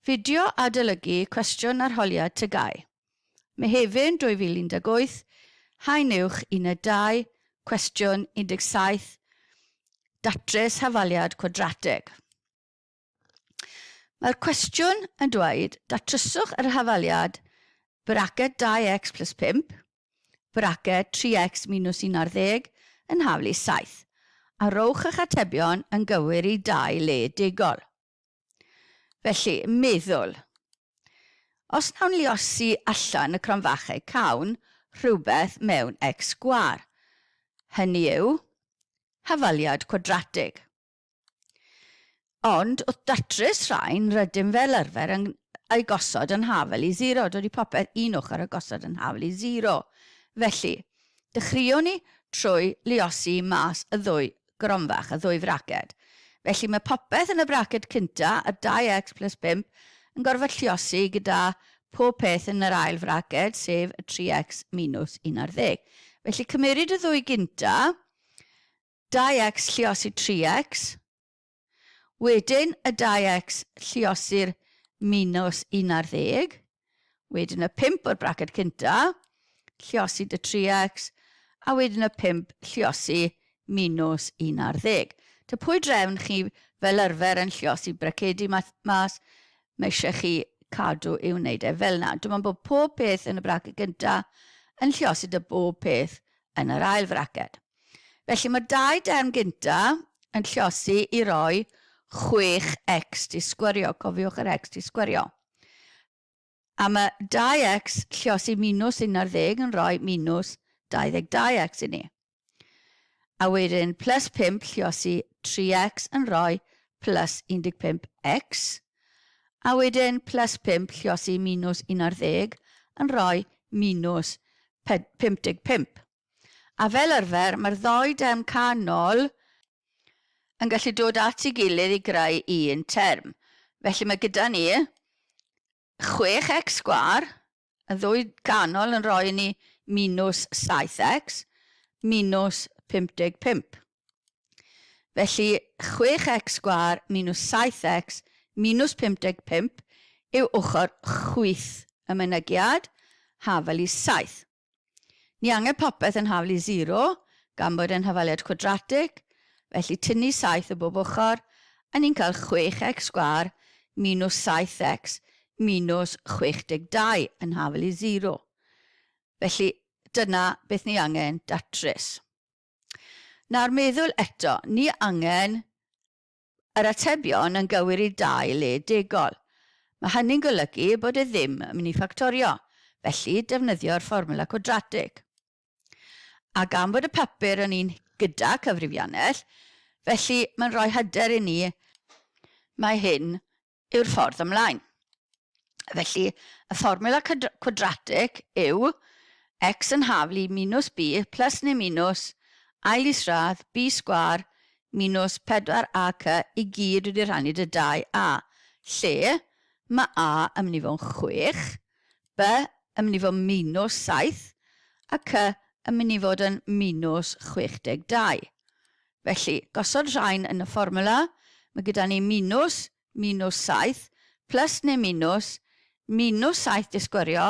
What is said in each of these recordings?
Fideo adolygu cwestiwn arholiad TGAU. Mehefin 2018, Haen Uwch Uned 2, Cwestiwn 17, Datrys hafaliad cwadratig. Mae'r cwestiwn yn dweud datryswch yr hafaliad braced 2x plus 5, braced 3x minus 11 yn haflu 7, a rowch eich atebion yn gywir i dau le degol. Felly, meddwl. Os nawn liosi allan y cromfachau cawn rhywbeth mewn x sgwâr. Hynny yw, hafaliad cwadratig. Ond wrth datrys rhain, rydym fel arfer yn ei gosod yn hafel i zero. Dod i popeth un ochr a gosod yn hafel i zero. Felly, dechreuwn ni trwy liosi mas y ddwy gronfach, y ddwy fraced. Felly mae popeth yn y braced cynta, y 2x plus 5, yn gorfod lliosi gyda pob peth yn yr ail fraced, sef y 3x minus 11. Felly cymeryd y ddwy gynta, 2x lliosi 3x, Wedyn y 2x lluosi'r minus 11. Wedyn y 5 o'r braced cynta, lluosi dy 3x, a wedyn y 5 lluosi minus 11. Ta pwy drefn chi fel arfer yn lluosi bracedi mas, mae eisiau chi cadw i'w wneud e fel yna. Dim ond bod pob peth yn y braced gynta yn lluosi dy bob peth yn yr ail fraced. Felly mae'r dau derm gynta yn lliosi i roi 6x di sgwario. Cofiwch yr x di sgwario. A mae 2x lliosi minus 11 yn rhoi minus 22x i ni. A wedyn plus 5 lliosi 3x yn rhoi plus 15x. A wedyn plus 5 lliosi minus 11 yn rhoi minus 55. A fel arfer, mae'r ddou derm canol yn gallu dod at ei gilydd i greu un term. Felly mae gyda ni 6x sgwâr, y ddwy ganol yn rhoi ni minus 7x, minus 55. Felly 6x sgwâr minus 7x minus 55 yw ochr chwith y mynegiad, hafal i 7. Ni angen popeth yn haflu 0, gan bod e'n hafaliad cwadratig, felly tynnu 7 o bob ochr, a ni'n cael 6x sgwâr minus 7x minus 62 yn haflu 0. Felly dyna beth ni angen datrys. Nawr meddwl eto, ni angen yr atebion yn gywir i dau le degol. Mae hynny'n golygu bod e ddim yn mynd i ffactorio, felly defnyddio'r fformwla cwadratig. A gan bod y papur yn un gyda cyfrifiannell, felly mae'n rhoi hyder i ni mae hyn yw'r ffordd ymlaen. Felly, y fformwla cwadratig yw x yn haflu minus b plus neu minus ail isradd b sgwâr minus 4ac i gyd wedi rhannu dy 2a, lle mae a yn mynd i fod yn 6, b yn mynd i fod minus 7 a c yn mynd i fod yn minus 62. Felly, gosod rhain yn y fformwla, mae gyda ni minus, minus 7, plus neu minus, minus 7 disgwyrio,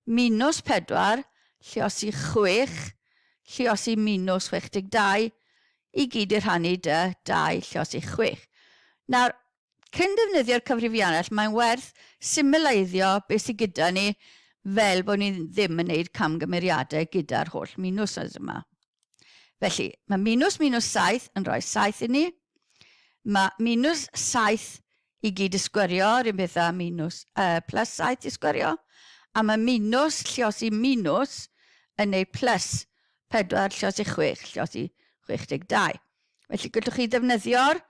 minus 4, lliosi 6, lliosi minus 62, i gyd i rhannu dy 2 lliosi 6. Nawr, Cyn defnyddio'r cyfrifiannell, mae'n werth symleiddio beth sydd gyda ni fel bod ni ddim yn gwneud camgymeriadau gyda'r holl minusys yma. Felly, mae minus minus 7 yn rhoi 7 i ni. Mae minus 7 i gyd i sgwerio, yr un peth â minus, plus 7 i sgwerio. A mae minus lliosi minus yn gwneud plus 4 lliosi 6 lliosi 62. Felly, gallwch chi ddefnyddio'r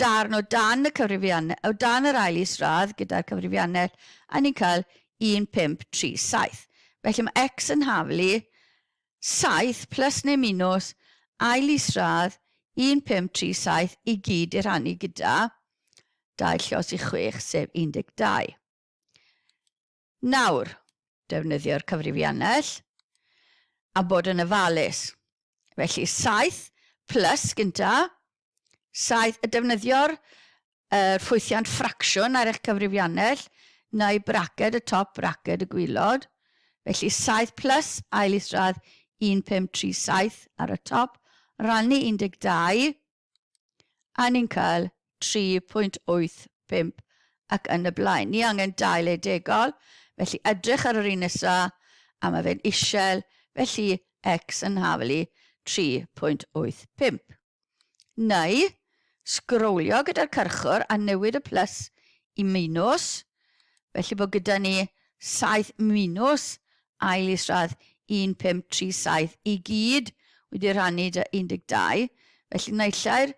darn o dan y cyfrifiannell, o dan yr ail isradd gyda'r cyfrifiannell, a ni'n cael 1537. Felly mae x yn haflu 7 plus neu minus ail isradd 1537 i gyd i rhannu gyda 2 llos i 6, sef 12. Nawr, defnyddio'r cyfrifiannell a bod yn ofalus. Felly 7 plus gynta, 7, a defnyddio'r yr ffwythiant ffracsiwn ar eich cyfrifiannell, neu braced y top, braced y gwylod. Felly 7 plus ail isradd 1537 ar y top, rannu 12, a ni'n cael 3.85 ac yn y blaen. Ni angen dau le degol, felly edrych ar yr un nesa, a mae fe'n isel, felly x yn haflu 3.85. Neu, sgrolio gyda'r cyrchwr a newid y plus i minus, felly bod gyda ni 7 minus ail isradd 1537 i gyd wedi rhannu dy 12, felly naill ai'r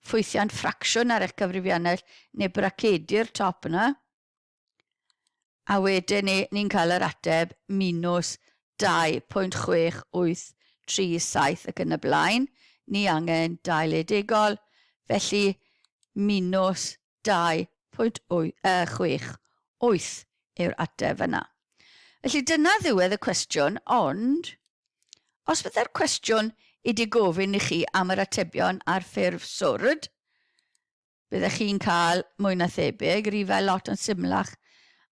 ffwythiant ffracsiwn ar eich cyfrifiannell neu bracedi'r top yna. A wedyn ni, ni'n cael yr ateb minus 2.6837 ac yn y blaen. Ni angen dau le degol, felly minus 2.68 yw'r ateb yna. Felly dyna ddiwedd y cwestiwn, ond os byddai'r cwestiwn wedi gofyn i chi am yr atebion ar ffurf swrd, Byddech chi'n cael mwy na thebyg rifau lot yn symlach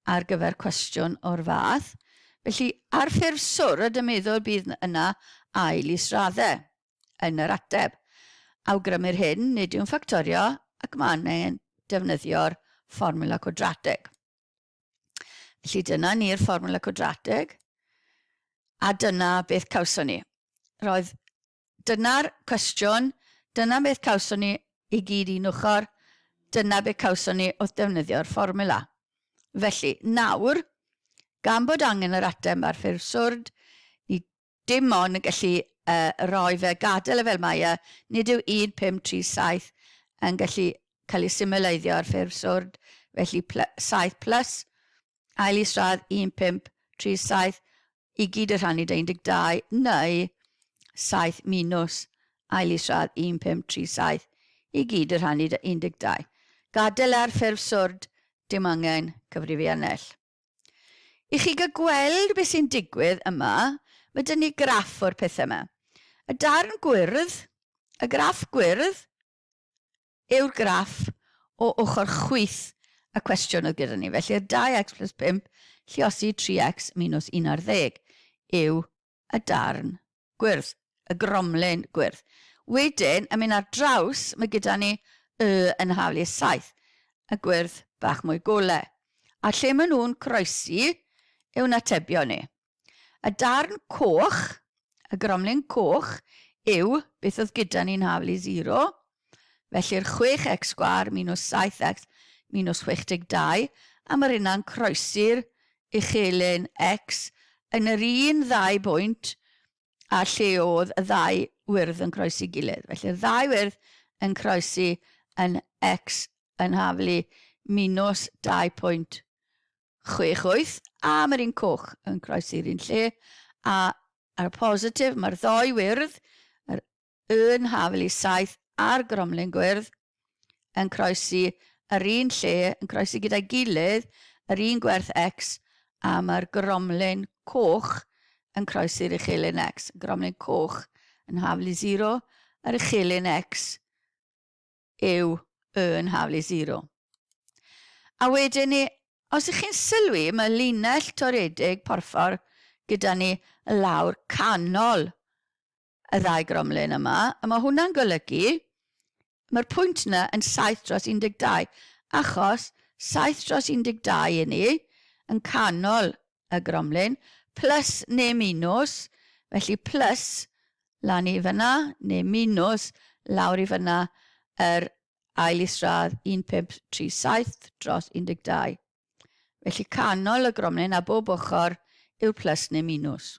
ar gyfer cwestiwn o'r fath. Felly, ar ffurf swrd yn meddwl bydd yna ail israddau yn yr ateb. Awgrymir hyn, nid yw'n ffactorio ac mae angen defnyddio'r fformwla cwadratig. Felly dyna ni'r fformwla cwadratig, a dyna beth cawson ni. Roedd Dyna'r cwestiwn, dyna beth cawson ni i gyd un ochr, dyna beth cawson ni wrth defnyddio'r fformwla. Felly, nawr, gan bod angen yr ateb ar ffurf swrd, ni dim ond yn gallu uh, roi fe, gadael e fel mae e, nid yw 1537 yn gallu cael ei symleiddio ar ffurf swrd, felly 7 plus, ail isradd 1537, i gyd y rhannu 'da 12 neu 7 minus ail isradd 1537 i gyd y rhannu 'da 12. Gadael ar ffurf swrd, dim angen cyfrifiannell. I chi gael gweld beth sy'n digwydd yma, mae dyn ni graff o'r pethau yma. Y darn gwyrdd, y graff gwyrdd, yw'r graff o ochr chwith y cwestiwn oedd gyda ni. Felly'r 2x plus 5 lliosi 3x minus 11 yw y darn gwyrdd, y gromlin gwyrdd. Wedyn, yn mynd ar draws, mae gyda ni y yn haflu 7, y gwyrdd bach mwy gole. A lle maen nhw'n croesi yw'n atebion ni. Y darn coch, y gromlin coch, yw beth oedd gyda ni'n haflu 0. Felly'r 6x sgwâr minus 7x minus 62, a mae'r hynna'n croesi'r uchelyn x yn yr un ddau bwynt a lle oedd y ddau wyrdd yn croesi gilydd. Felly'r ddau wyrdd yn croesi yn x yn haflu minus 2.5 6, 8, a mae'r un coch yn croesi'r un lle, a ar y positif mae'r ddoi wyrdd, yr yn hafel i 7 a'r gromlin gwyrdd, yn croesi yr un lle, yn croesi gyda'i gilydd, yr un gwerth x, a mae'r gromlin coch yn croesi'r uchelyn x. Gromlin coch yn hafel i 0, yr uchelyn x yw y yn haflu 0. A wedyn ni, os ych chi'n sylwi, mae linell toredig porffor gyda ni lawr canol y ddau gromlin yma, a mae hwnna'n golygu mae'r pwynt yna yn 7 dros 12, achos 7 dros 12 i ni yn canol y gromlin, plus neu minus, felly plus lan i fyna, neu minus lawr i fyna yr ail isradd 1537 dros 12. Felly canol y gromlin a bob ochr yw'r plus neu minus.